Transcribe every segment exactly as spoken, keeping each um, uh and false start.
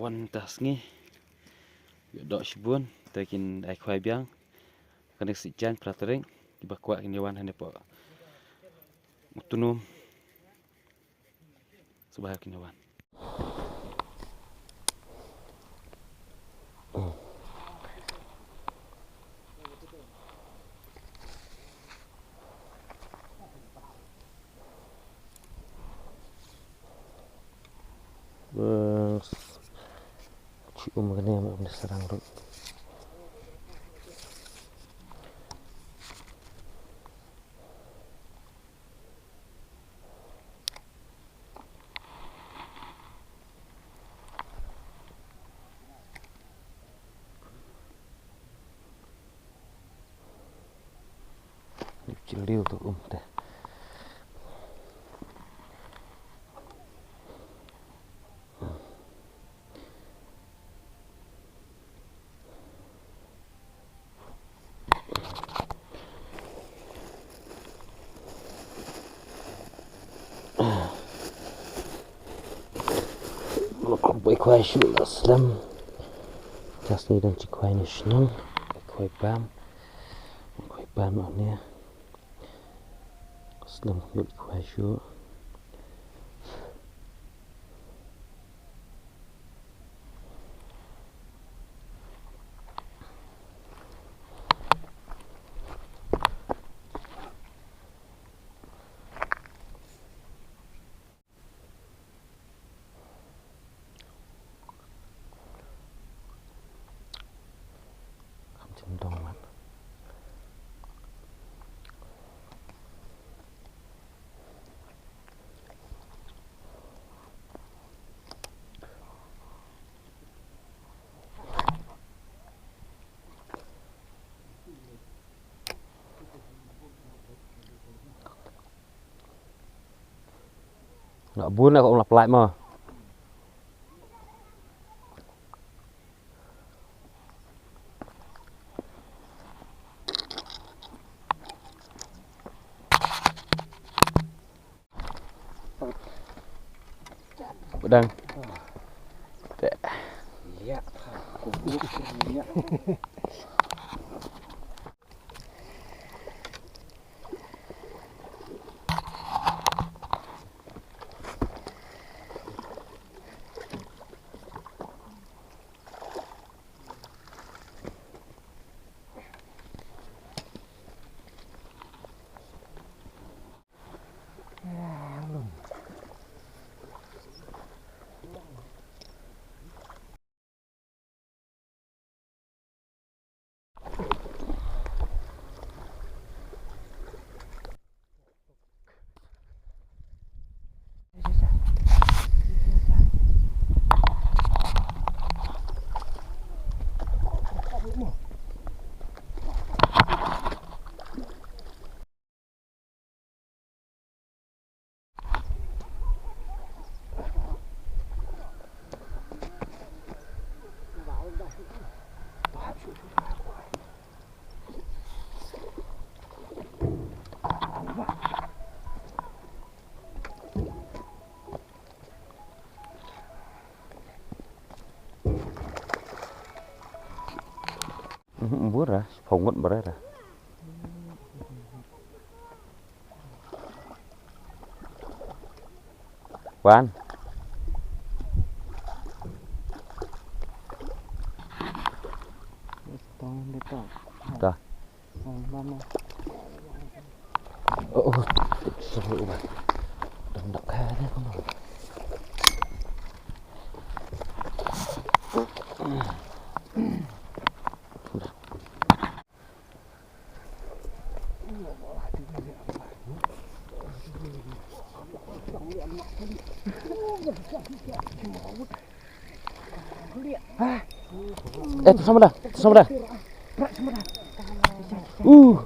Wan mynta sngi ïoh doh shibun, te kin ai khwai biang. Kane ka sngi Jaiñ phra tarik, kiba kwah kin ïa wan hangne hapoh Mawtnum. Sngewbha kin ïa wan. Bas. Chi um kane, um kane sarang ruh. Jylliew tu um te. Boi khwai shuh la slem. Ka sngi dang chi khwai ne shnong. Khwai bam. Khwai bam ne. Slem khmih khwai shuh. Kham jin dong man. Nga bun, nga ong la pynlait mo. Padang. Te. Ïa, aku. Mhm, bura, sephaw ngut bura. Wan. Tong ni tong. Dah. Tong mana? Oh, oh. Sorry, Uba. Dang dak kha ni kamu. Udah. Eh, tu sama dah, tu sama dah. Uh.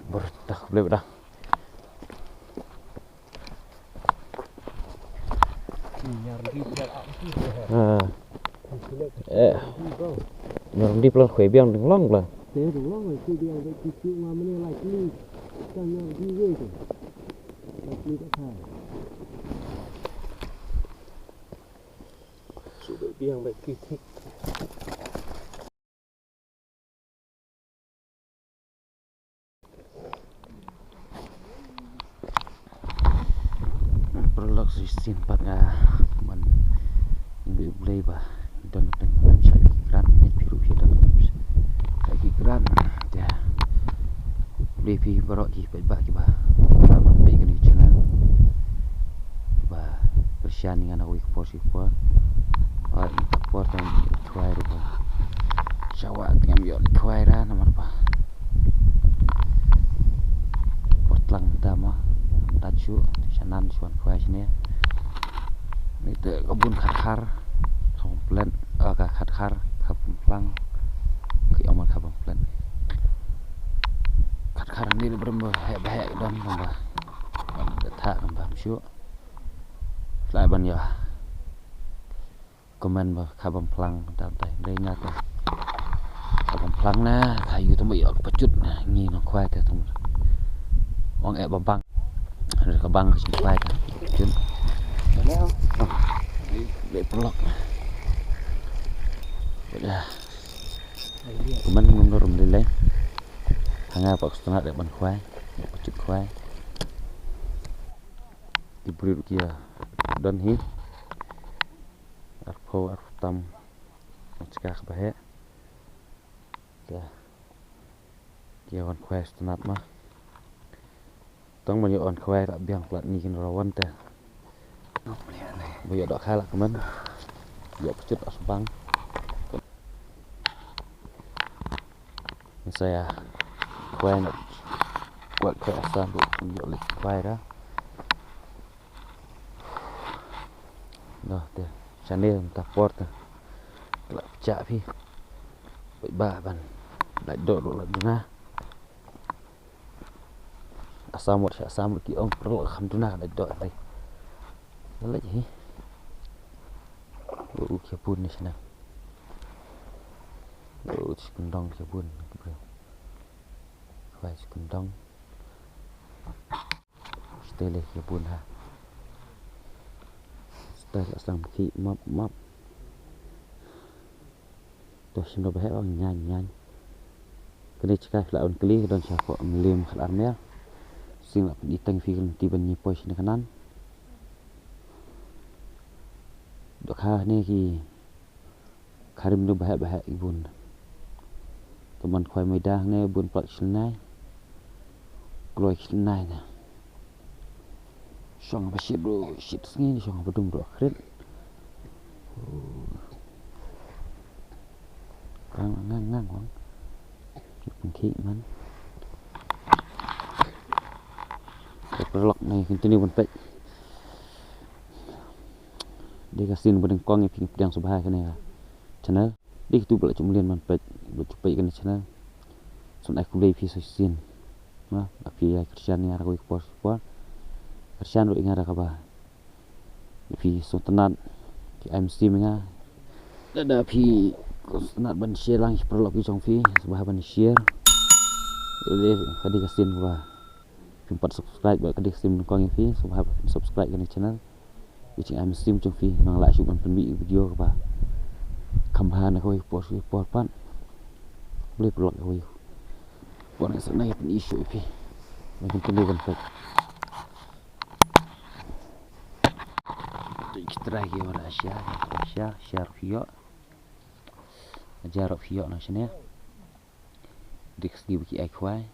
Bor tak boleh dah. Ha. Eh. Nyor di pelan kue biang ding long pelan. Biang baik kritik. Paralok, shisien pat nga man ngi Blei ba don teng ngam shai ki grant, ngi phi ruh phi don ngam shai ki grant. Te Blei phi baroh ki paidbah kiba wan peit kane ka channel, kiba kyrshan ïa nga na kawei ka por shi por. Oi, mynta por tang khwai ruh ba sha wah te ngam ïoh leit khwai ra namar ba por tlang mynta ma, mynta shu sha nan shu wan khwai shane. Ni te ka bun Khatkhar, Kha Bamplet, ah, ka Khatkhar, Kha Bamphlang, ki ong ma Kha Bamplet. Khatkhar ni ruh ba heh ba heh don ba. Ban da thah kan bam shuh. Lai ban ïa comment ba Kha Bamphlang, tang tai dei nga te Kha Bamphlang na, ka yu tang ba ïa ka pachut na, ngi nongkhwai te tang. Ong eh ba bang. Ka bang ka sngewkhwai te pachut. Leh paralok. Dah. Comment ngam rum lei lei. Hanga pa ka sngewtynnat ban khwai, pachut khwai. Ki briew ki ïa don hi. Arphew, arphew tam. Nga chika kaba heh. Te ki ïa wan khwai sngewtynnat ma. Tang ban ïa wan khwai la biang palat ni kin rawan te. Ba ïa doh kha la kmen. Ïa pachut as bang. Sa ïa khwai na kwat khwai asam ruh ïoh leit khwai ra. Noh te shane mynta por te. Ka la pcha phi. Bad ba ban lait doh ruh la duna. Asam wat sha Assam ruh ki ong paralok kham duna lait doh te. Lait hi. U khia bun ni shane. U chi kyndong khia bun. Khwai chi kyndong. Style khia bun ha. Style asam khi map map. To shim da ba heh ba ngan ngan. Kane chika phi la wan kli don sha ko mlim khat ar mer. Sing la pyniteng phi kan ti ban ni poi shine kanan. Dohkha ne ki kharim nu baheh baheh i bun. Teman khwai maida ne bun plak shnai. Kloi shnai na. Shong ba shit ru shit sngi shong ba dum ru khrit. Kang ngang ngang wang. Pengki man. Paralok nai continue ban peit. Dei ka sien ba nyngkong ïa phi pdiang sngewbha kane ka channel. Dei kitu ba la jumlien ban peit, ba ju peit kane channel. Sngewbha ai khublei phi sa shisien. Ba phi ïa kyrshan ïa nga da kawei ka por shi por. Kyrshan ruh ïa nga da kaba phi sngewtynnat, phi ai mynsiem ïa nga. Lada phi sngewtynnat ban share lang ïa ki paralok ki jong phi, sngewbha ban share. Ïa ka dei ka sien kaba phim pat subscribe ba ka dei ka sien nyngkong ïa phi, sngewbha ban subscribe kane channel. Ka jingai mynsiem jong phi, nang lah shuh ban pynmih video kaba kham bha na kawei ka por sha kawei ka por pat. Khublei paralok ïa kawei. Pynban sa nang ïa pyn-i shuh ïa phi. Nang pynmih ban peit. Ki trai ki wan sha, sha, sha ruh phi ïoh. Jar ruh phi ïoh na shane. Dei ka sngi ba ki ai khwai.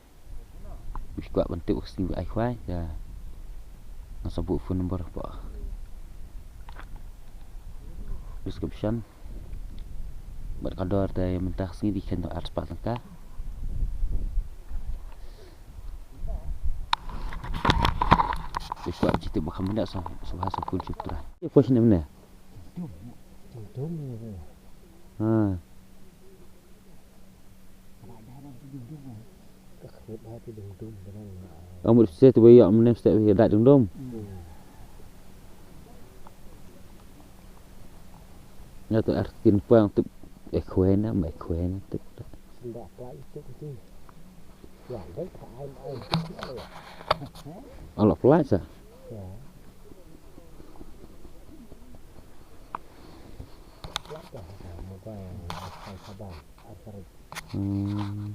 Phi kwah ban tip ka sngi ba ai khwai, ïa. Nga sa buh phone number hapoh description. Bad ka dor te mynta ka sngi dei kheiñ tang arspah tyngka. Phi kwah ban tip ba kham bniah sa, sa bha sa phone sha u trai. Ïa poi shane mynne. Ha. Ka khmut ha ti dum dum benang na. Ong mut se tu ba ïoh mnem stek ba ïoh dai dum dum. Hmm. Ïa tu ar tin pang tu e khwena, ma e khwena tu. Senda plai tu tu. Ïa, dai ka ai ai. Ala plai sa. Ïa. Plai ka ha mobile ai ka ban ar ka. Hmm.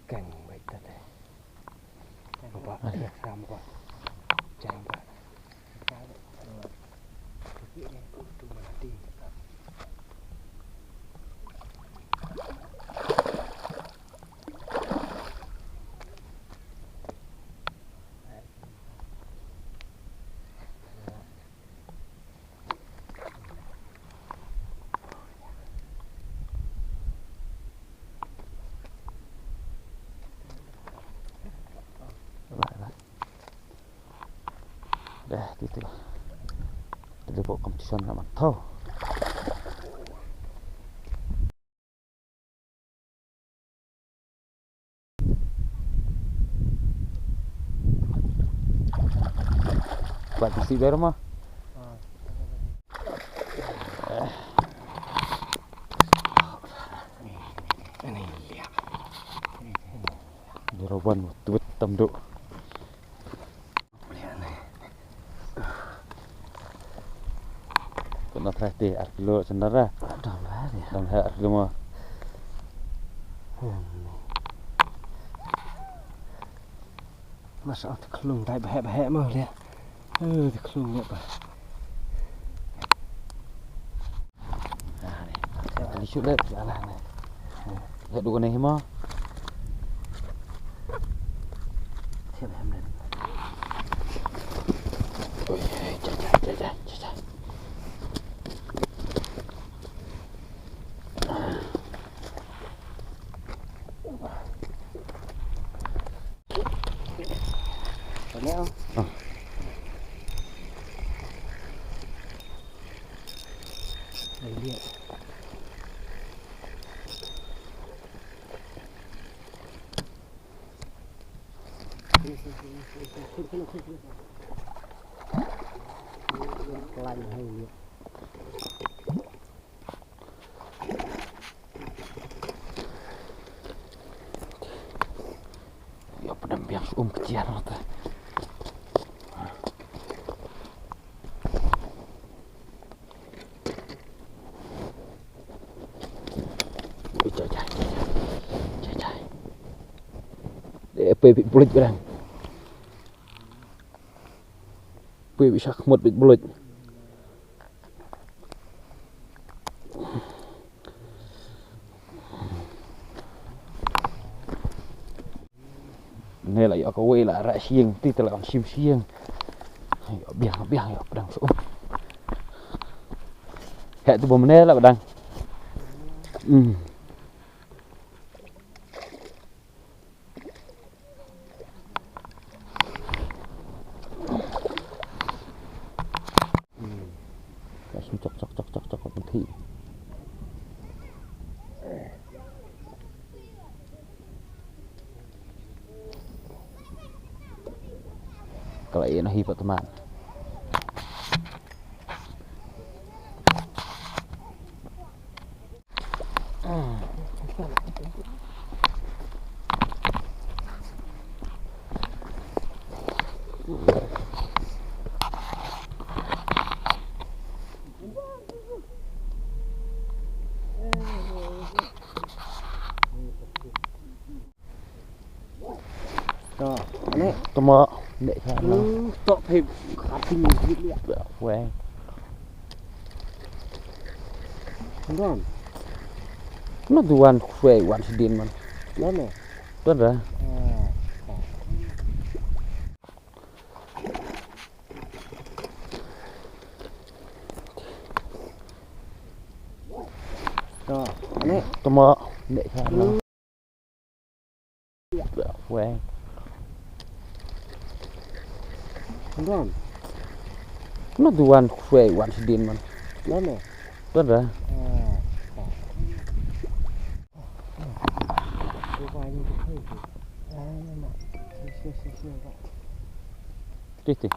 Kang bai ta te. Ba, ba, ba. Jang ba. Right, right. Dah, gitu. Kita buat competition nak mantau. Buat isi biar mah. Di rawan tu betam duk. Kena terakhir ar kilo sendara. Dah lah ya. Dah lah ar kilo mah. Hmm. Masya Allah, te khlung dai bahek bahek mah lihat. Eh, te khlung lihat bah. Nah, ni. Tadi shoot lihat jalan ni. Lihat dulu ni mah. Siap hem ni. Oi, jai jai jai jai jai. Ïa, pdem biang shu um ktiar mata. Ui, jai, jai, jai, jai. Jai, jai. Dei, pei, pei, bulit barang. Pui bishak mut bit bulut. Ne la ïoh kawei la rah shieng, ti te la kam shim shieng. Ïoh biang, biang, ïoh pdang sum. Heh tu ba mene la pdang. Hmm. Ka sum chok, chok, chok, chok, chok, chok, chok. Ka la ïeh noh hi pat tman. To, ne. Tama, ne, sana. Hmm, to, phe, khating, git, ya. Weh. Ron. No, tu wan, weh, wan sidin, man. Mana? Tu dah. Ah, ah. To, ne. Tama, ne, sana. Weh. Ron. No, tu wan, weh, wan sidin, man. Done ne? Done da. Tih, tih.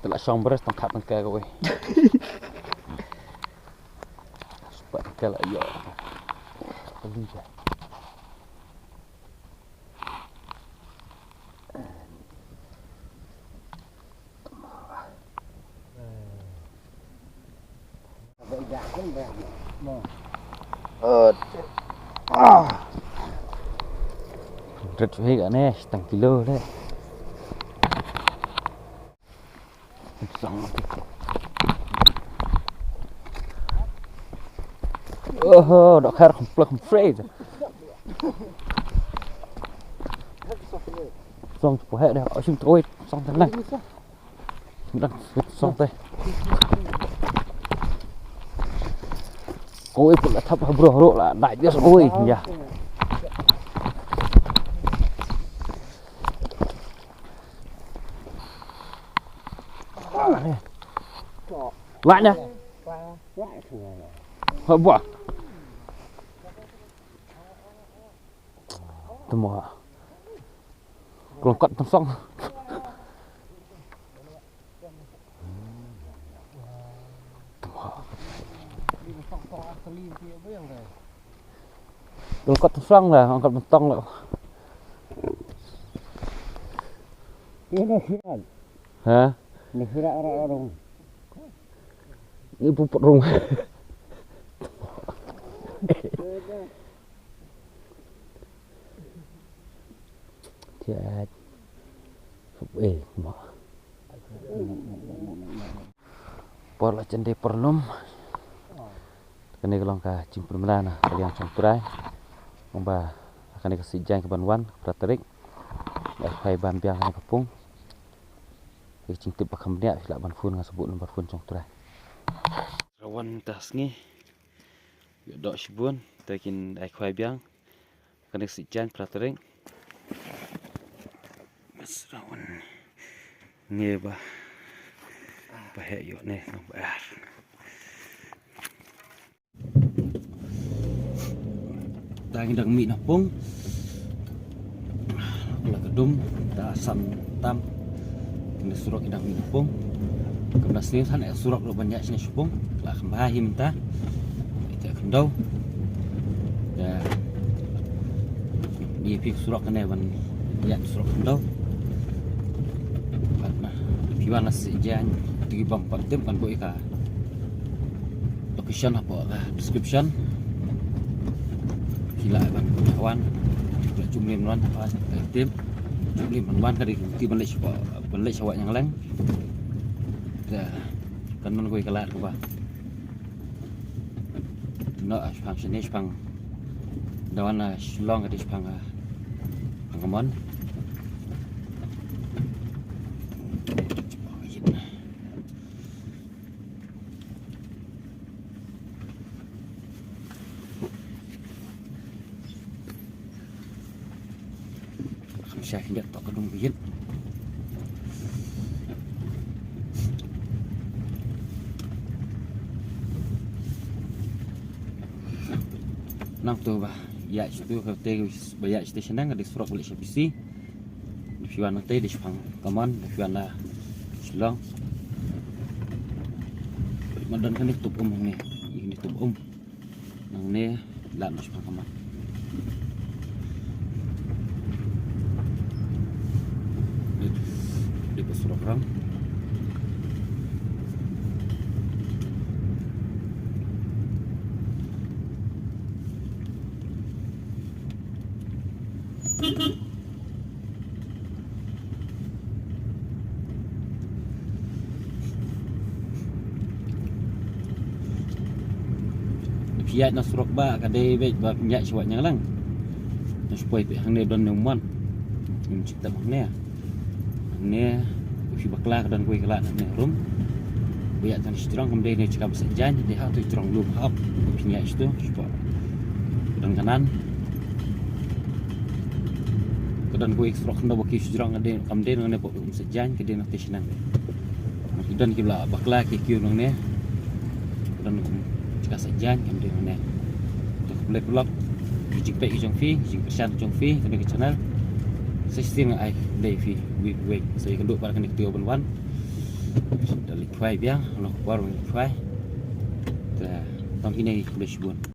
Te la shong bres tang khat tang ka wei. Spat ka la yo. Ka lin ja. Rit hi ka ne, setengah kilo deh. Oho, dok her komplek kompre. Song pohe deh, osim troi, song tenang. Dang song te. Koi pula thap ha bro ro la dai bias oi ya. Wah na. Ha buah. Temo. Kelengkat tensong. Kelengkat tensong dah, angkat bentong lah. Ini sirat. Ha? Ini sirat orang-orang. Ini puput rung. Tiat. Eh, ma. Por la chende por lum. Kane ka long ka jingpynbna na ka liang jong u Trai. Ong ba kane ka siej jaiñ ka ban wan, phra tarik. Ai khwai ban biang kane ka pung. Ka jingtip ba kham bniah, phi lah ban phone nga sa buh number phone jong u Trai. Ra wan mynta sngi. Ïoh doh shibun, te kin ai khwai biang. Kane ka siej jaiñ phra tarik. Bas ra wan. Ngi ba. Ba heh ïoh ne nang ba ar. Ta ngi dang mih na pung. La ka dum ta san tam. Kane surok ngi dang mih na pung. Kam da sne san eh surok ruh ban ïaid sne sha pung. La kham bha hi mynta. Ita khyndew. Ya. Di phi surok kane ban ïaid surok khyndew. Pat na phi wan na siej jaiñ. Ti bam pat tim kan boi ka. Location hapoh ka description. Phi lah ban wan. Phi lah jumlem wan wan ka tip. Jumlem ban wan ka dei ti ban leit sha, ban leit sha Wah Ïangleng. Te kan man kawei ka lad kaba. Noh, ah, shaphang shane shaphang. Da wan na Shillong ka dei shaphang, ah, shaphang kamon. Kham shai khyndiat tok ka dum ka ïit. Nangto ba ïaid sha tu, ka te ba ïaid sha te shaneng ka dei surok ba leit sha Bisi. Phi wan nangte dei shaphang kamon, phi wan na Shillong. Ma don kane tup um hangne, kane tup um. Nangne lad noh shaphang kamon. Dei, dei ba surok rang. Ïaid na surok ba ka dei beit ba pynïaid shuwa ñianglang. Na shipoi peit hangne don ne u mat. Ngim shym tip hangne. Hangne u phi bakla ka don kawei ka lad hangne rum. Ba ïaid tang shajrong kam dei ne jaka ba sah jaiñ, dei ha tu jrong lum hap. Ba pynïaid shitu shipoi. Ka don kanan. Ka don kawei ka surok khyndew ba kiew shajrong ka dei kam dei nangne pok um sah jaiñ ka dei na te shnong. Ki don ki ba la bakla ki kiew nangne. Ka don kum jaka sah jaiñ kam dei nangne. Te khublei paralok. Ki jingpeit ki jong phi, ki jingkyrshan ki jong phi, kane ka channel. Sa shisien nga ai khublei phi, wei wei. Sa ïakynduh pat kane ka taïew ban wan. Da leit khwai biang, ano ka por ban leit khwai. Te tang kine, khublei shibun.